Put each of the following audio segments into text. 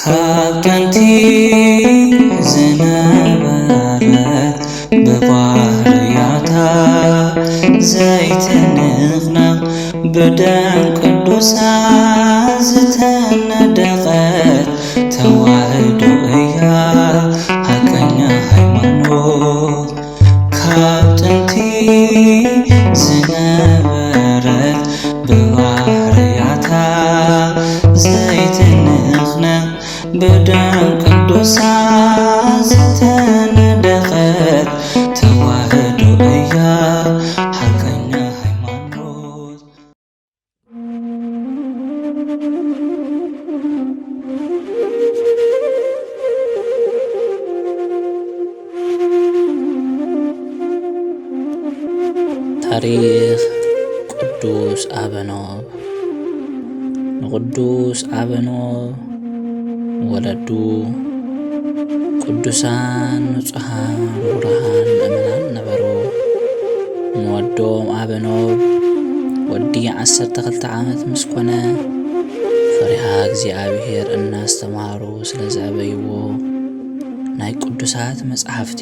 ካብ ጥንቲ ዝነበረ ብባህርያታ ዘይትንቕነቕ ብደም ቅዱሳ ዝተነደቐት ተዋህዶ እያ ሓቀኛ ሃይማኖት። ካብ ጥንቲ ዝነበረት ብባህርያታ ዘይትንቕነቕ ብደም ቅዱሳ ዝተነደቐት ተዋህዶ እያ ሓቀኛ ሃይማኖት። ታሪኽ ቅዱስ ኣበኖብ። ንቅዱስ ኣበኖብ ወለዱ ቅዱሳን ንጹሃን ርሩሃን ምእመናን ነበሩ። ንወዶም ኣበኖብ ወዲ ዓሰርተ ክልተ ዓመት ምስ ኮነ፣ ፈሪሃ እግዚኣብሔር እናስተምሃሩ ስለ ዘዕበይዎ፣ ናይ ቅዱሳት መጻሕፍቲ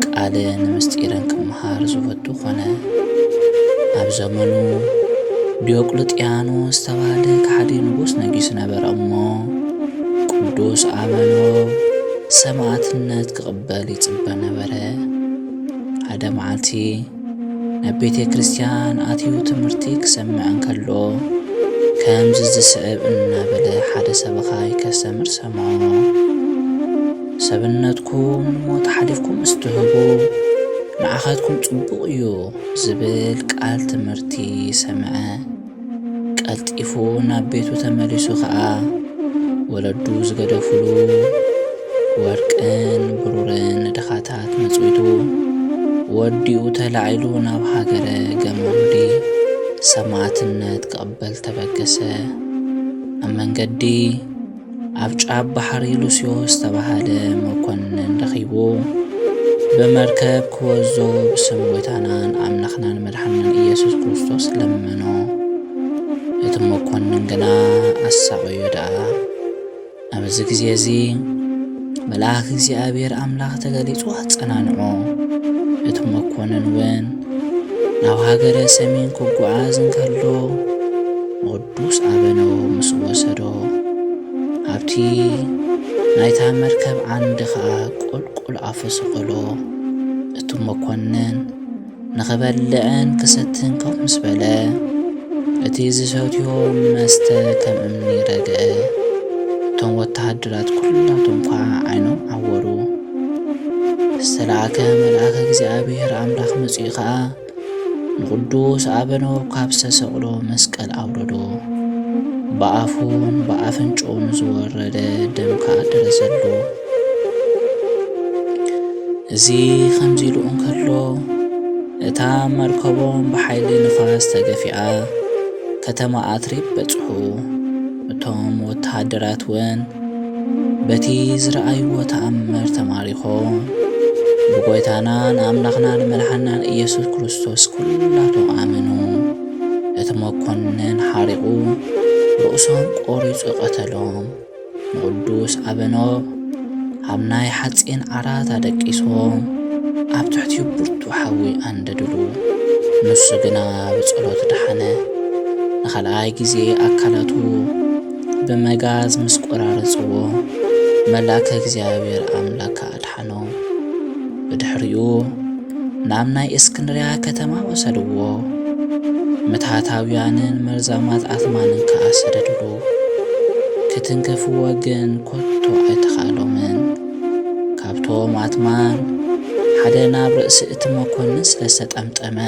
ቃልን ምስጢርን ክመሃር ዝፈቱ ኮነ። ኣብ ዘመኑ ዲዮቅልጥያኖስ ዝተባህለ ከሓዲ ንጉስ ነጊሱ ነበረ እሞ፣ ቅዱስ ኣበኖብ ሰማዕትነት ክቕበል ይጽበ ነበረ። ሓደ መዓልቲ ናብ ቤተ ክርስቲያን ኣትዩ ትምህርቲ ክሰምዕ እንከሎ፣ ከምዚ ዝስዕብ እናበለ ሓደ ሰበኻይ ከስተምር ሰምዖ። ሰብነትኩም ንሞት ሓሊፍኩም ምስ ትህቡ፣ ንዓኻትኩም ጽቡቕ እዩ ዝብል ቃል ትምህርቲ ሰምዐ። ቀልጢፉ ናብ ቤቱ ተመሊሱ ኸኣ፣ ወለዱ ዝገደፉሉ ወርቅን ብሩርን ድኻታት መጽዊቱ፣ ወዲኡ ተላዒሉ ናብ ሃገረ ገማሙዲ ሰማዕትነት ክቕበል ተበገሰ። ኣብ መንገዲ ኣብ ጫፍ ባሕሪ ሉስዮስ ዝተባህለ መኮንን ረኺቡ፣ ብመርከብ ክወዞ ብስም ጎይታናን ኣምላኽናን መድሓንናን ኢየሱስ ክርስቶስ ለመኖ። እቲ መኮንን ግና ኣሳቐዮ ደኣ። ኣብዚ ግዜ እዚ መልኣኽ እግዚኣብሔር ኣምላኽ ተገሊጹ ኣጸናንዖ። እቲ መኮንን እውን ናብ ሃገረ ሰሜን ክጓዓዝ እንከሎ፣ ንቅዱስ ኣበኖብ ምስ ወሰዶ፣ ኣብቲ ናይታ መርከብ ዓንዲ ኸኣ ቁልቁል ኣፉ ሰቐሎ። እቲ መኮንን ንኽበልዕን ክሰትን ኮፍ ምስ በለ፣ እቲ ዝሰትዮ መስተ ከም እምኒ ረግአ። እቶም ወተሃደራት ኩላቶም ከዓ ዓይኖም ዓወሩ። ዝተላእከ መልኣከ እግዚኣብሔር ኣምላኽ መጺኡ ኸኣ፣ ንቕዱስ ኣበኖብ ካብ ዝተሰቕሎ መስቀል ኣውረዶ። ብኣፉን ብኣፍንጭኡን ዝወረደ ደም ከኣ ደረዘሉ። እዚ ኸምዚ ኢሉ እንከሎ፣ እታ መርከቦም ብሓይሊ ንፋስ ተገፊዓ፣ ከተማ ኣትሪብ በጽሑ። እቶም ወተሃደራት እውን በቲ ዝረኣይዎ ተኣምር ተማሪኾም፣ ብጎይታናን ኣምላኽናን መድሓናን ኢየሱስ ክርስቶስ ኩላቶም ኣመኑ። እቲ መኮንን ሓሪቑ ርእሶም ቆሪጹ ቀተሎም። ንቅዱስ ኣበኖብ ኣብ ናይ ሓጺን ዓራት ኣደቂሶም፣ ኣብ ትሕቲኡ ብርቱዕ ሓዊ ኣንደድሉ። ንሱ ግና ብጸሎት ደሓነ። ንኻልኣይ ግዜ ኣካላቱ ብመጋዝ ምስ ቆራረጽዎ፣ መልኣከ እግዚኣብሔር ኣምላክ ኣድሓኖ። ብድሕሪኡ ናብ ናይ እስክንድርያ ከተማ ወሰድዎ። ምትሃታውያንን መርዛማት ኣትማንን ከኣ ሰደድሉ። ክትንክፍዎ ግን ኮቶ ኣይተኻእሎምን። ካብቶም ኣትማን ሓደ ናብ ርእሲ እቲ መኮንን ስለ ዝተጠምጠመ፣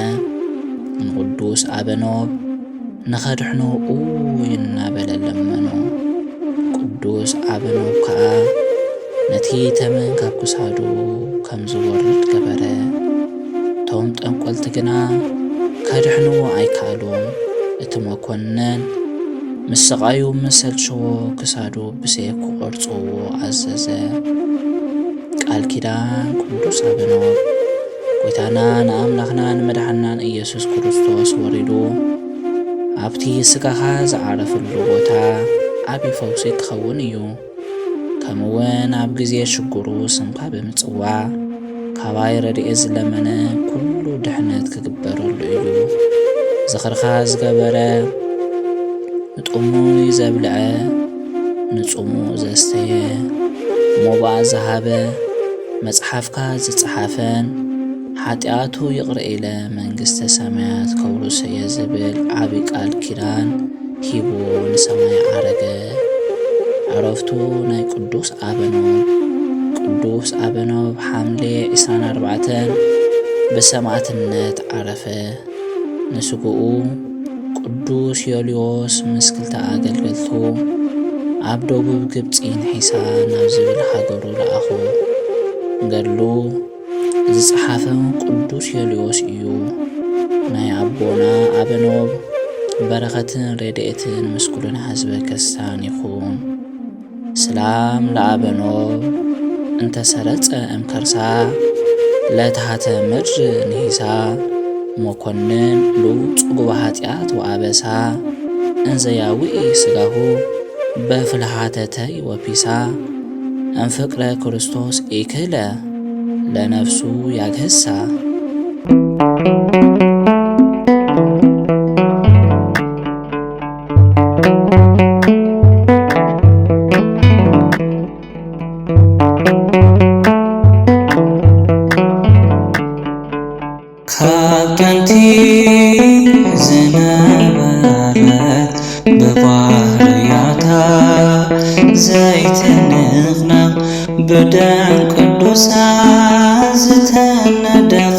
ንቅዱስ ኣበኖብ ንኸድሕኖ ኡይ እናበለ ለመኖ። ቅዱስ ኣበኖብ ከኣ ነቲ ተመን ካብ ክሳዱ ከም ዝወርድ ገበረ። እቶም ጠንቆልቲ ግና ከድሕንዎ ኣይከኣሉን። እቲ መኮንን ምስቓዩ ምስ ሰልቸዎ ክሳዱ ብሴፍ ክቖርጽዎ ኣዘዘ። ቃል ኪዳን ቅዱስ ኣበኖብ ጎይታናን ኣምላኽናን መድሓናን ኢየሱስ ክርስቶስ ወሪዱ ኣብቲ ስጋኻ ዝዓረፈሉ ቦታ ዓቢ ፈውሲ ክኸውን እዩ። ከምኡውን ኣብ ግዜ ሽግሩ ስምካ ብምጽዋዕ ካባይ ረድኤት ዝለመነ ኩሉ ድሕነት ክግበረሉ እዩ። ዝኽርኻ ዝገበረ ንጥሙይ ዘብልዐ ንጽሙእ ዘስተየ ሞባእ ዝሃበ መጽሓፍካ ዝጸሓፈን ሓጢኣቱ ይቕረ ኢለ መንግስተ ሰማያት ከውርሶ እየ ዝብል ዓቢ ቃል ኪዳን ሂቡ ንሰማይ ዓረገ። ዕረፍቱ ናይ ቅዱስ ኣበኖብ። ቅዱስ ኣበኖብ ሓምሌ ዕስራን ኣርባዕተን ብሰማዕትነት ዓረፈ። ንስግኡ ቅዱስ ዮልዮስ ምስ ክልተ ኣገልገልቱ ኣብ ደቡብ ግብጺ ንሒሳ ናብ ዝብል ሃገሩ ለኣኾ። ገድሉ ዝጸሓፈ ቅዱስ ዮልዮስ እዩ። ናይ ኣቦና ኣበኖብ በረኸትን ረድኤትን ምስ ኩልና ህዝበ ክርስቲያን ይኹን። ስላም ለኣበኖብ እንተ ሰረጸ እምከርሳ ለተሃተ ምድር ንሂሳ መኮንን ልውጽ ጉባ ኃጢአት ወአበሳ እንዘ ያውኢ ሥጋሁ በፍልሃተተይ ወፒሳ እምፍቅረ ክርስቶስ ኢክለ ለነፍሱ ያግህሳ። ካብ ጥንቲ ዝነበረት ብባህርያታ ዘይትንቕነቕ ብደም ቅዱሳን ዝተነደቐ